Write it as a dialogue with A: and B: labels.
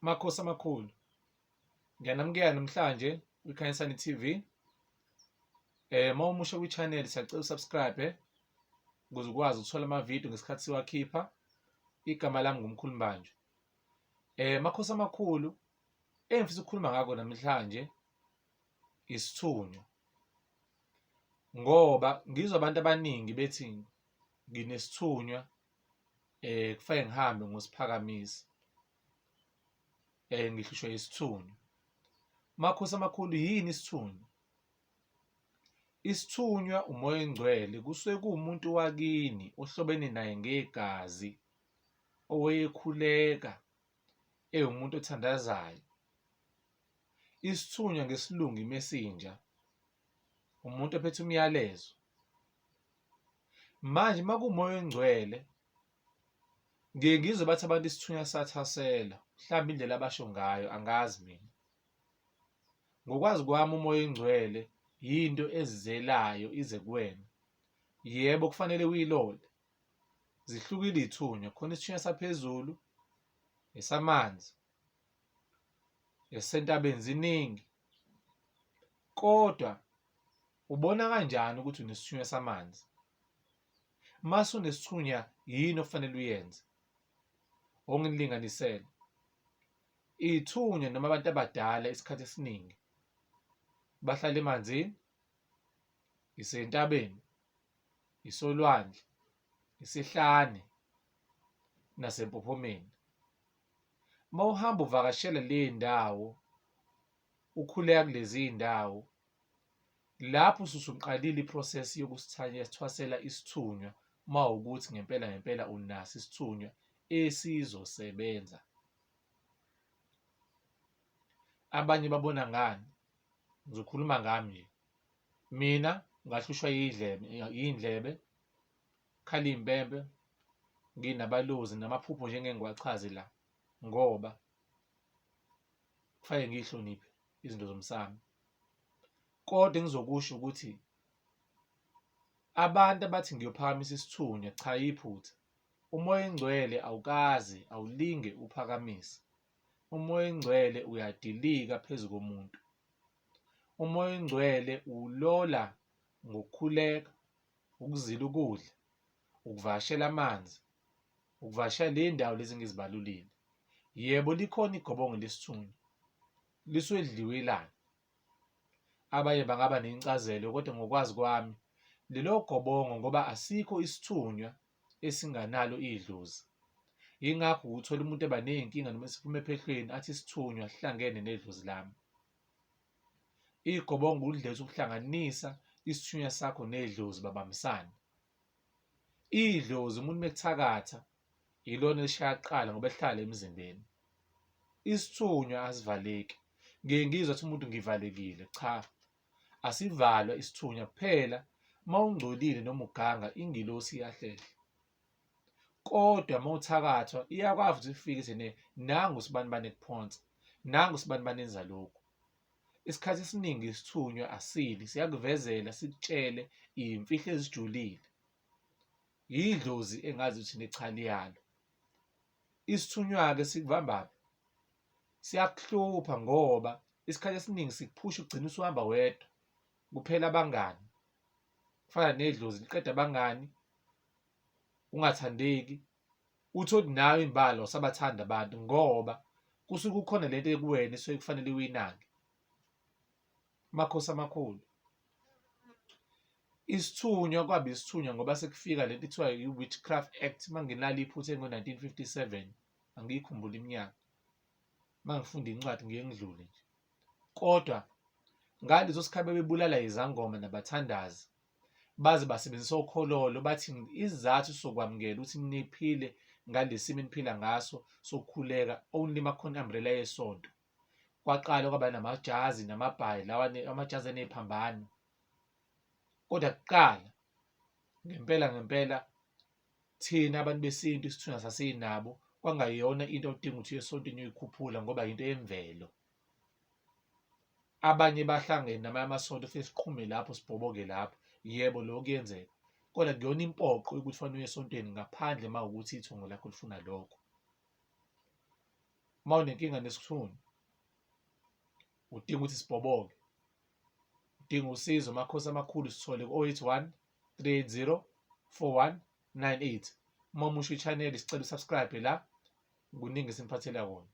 A: Makhosi amakhulu, ngiyanamukela namhlanje kwiKhanyisani TV. Uma umusha kwi-channel siyacela usubscribe ukuze ukwazi ukuthola ama-video ngesikhathi siwakhipha. Igama lami nguMkhulu Mbanjwa. Makhosi amakhulu, engifisa ukukhuluma ngakho namhlanje isithunywa ngoba ngizwa abantu abaningi bethi nginesithunywa kufanele ngihambe ngosiphakamisa ngihlushwa isithunywa. Makhosi amakhulu, yini isithunywa? Isithunywa umoya oyingcwele kusuke kuwumuntu wakini ohlobene naye ngegazi owayekhuleka ewumuntu othandazayo. Isithunywa ngesilungu imessenger, umuntu ophethe umyalezo. Manje uma kuwumoya oyingcwele ngiye ngizwe bathi abantu isithunywa sathasela, mhlawumbe indlela abasho ngayo angazi mina. Ngokwazi kwami umoya oyingcwele yinto ezizelayo ize kuwena. Yebo kufanele uyilole. Zihlukile iy'thunywa, khona isithunywa saphezulu, esamanzi, esentabeni ziningi. Kodwa ubona kanjani ukuthi unesithunywa samanzi? Mase unesithunywa yini okufanele uyenze? Onginilinganisele. Iy'thunywa noma abantu abadala isikhathi esiningi bahlala emanzini, isentabeni, isolwandle, isehlane nasempophomeni. Uma uhamba uvakashela le ndawo, ukhuleka kulezi ndawo, lapho ususuqalile iprocess yokusithwasela isithunywa uma wukuthi ngempela ngempela unaso isithunywa esizosebenza. Abanye babona ngani? Ngizokhuluma ngami nje. Mina ngahlushwa yidlebe, yindlebe, khala iy'mpempe, nginabalozi namaphupho nje engeke ngiwachaze la ngoba kufanele ngiyihloniphe izinto zomsamo. Kodwa engizokusho ukuthi abantu abathi ngiyophakamisa isithunywa, cha iphutha. Umoya oyingcwele awukaze awulinge uphakamise. Umoya oyingcwele uyadilika phezu komuntu. Umoya oyingcwele uwulola ngokukhuleka, ukuzila ukudla, ukuvakashela amanzi, ukuvakashela le ndawo lezi engizibalulile. Yebo likhona igobongo lesithunywa, lisuke lidliwe ilanga. Abanye bangaba nencazelo kodwa ngokwazi kwami lelo gobongo ngoba asikho isithunywa esinganalo idlozi. Yingakho uthola umuntu eba ney'nkinga noma esiphuma ephehlweni athi isithunywa sihlangene nedlozi lami. Igobongo ulidletha ukuhlanganisa isithunywa sakho nedlozi babambisane. Idlozi umuntu mekuthakatha yilona elishaya kuqala ngoba lihlala emzimbeni. Isithunywa asivaleki. Ngiye ngizwe athi umuntu ngivalekile. Cha, asivalwa isithunywa kuphela uma ungcolile noma uganga ingilosi iyahlehla. Kodwa uma uthakathwa iyakwazi ukuthi ifike ithi ne nangu sibanibani ekuphonsa, nangu sibanibani enza lokhu. Isikhathi esiningi isithunywa asili siyakuvezela sikutshele iy'mfihlo ezijulile. Yidlozi engazi ukuthi necha liyalo. Isithunywa-ke sikubambaphi? Siyakuhlupha ngoba isikhathi esiningi sikuphusha ugcine usuhamba wedwa, kuphela abangani. Kufana nedlozi liqeda abangani, ungathandeki, uthole ukuthi nawe imbala awusabathandi abantu ngoba kusuke kukhona lento ekuwena esuke kufanele uyinake. Makhosi amakhulu. Isithunywa kwaba isithunywa ngoba sekufika lento ithiwa i-Witchcraft Act manginalo iphutha engo-1957 angiyikhumbuli iminyaka. Mangifunda incwadi ngiye ngidlule nje. Kodwa ngaleso sikhathi bebebulala izangoma nabathandazi baze basebenzisa okhololo bathi isizathu sokwamukela ukuthi niphile ngalesimo eniphila ngaso sokukhuleka only makukhona i-umbrella yesonto. Kwaqala kwaba namajazi namabhayi lawa amajazi aneziphambano. Kodwa kuqala ngempela ngempela thina abantu besintu isithunywa sasinabo kwangayona into odinga ukuthi uye esontweni uyoyikhuphula ngoba yinto yemvelo. Abanye bahlangene namanye amasonto fike siqhume lapho sibhoboke lapho. Yebo, lokho kuyenzeka. Kodwa kuyona impoqo ukuthi fanele uye esontweni ngaphandle uma ukuthi ithongo lakho lifuna lokho. Uma unenkinga nesithunywa, udinga ukuthi sibhoboke, udinga usizo, Makhosi amakhulu, sithole ku-081 380 4198. Uma umusha i-channel, sicela usubscribe la, kuningi esiniphathela kona.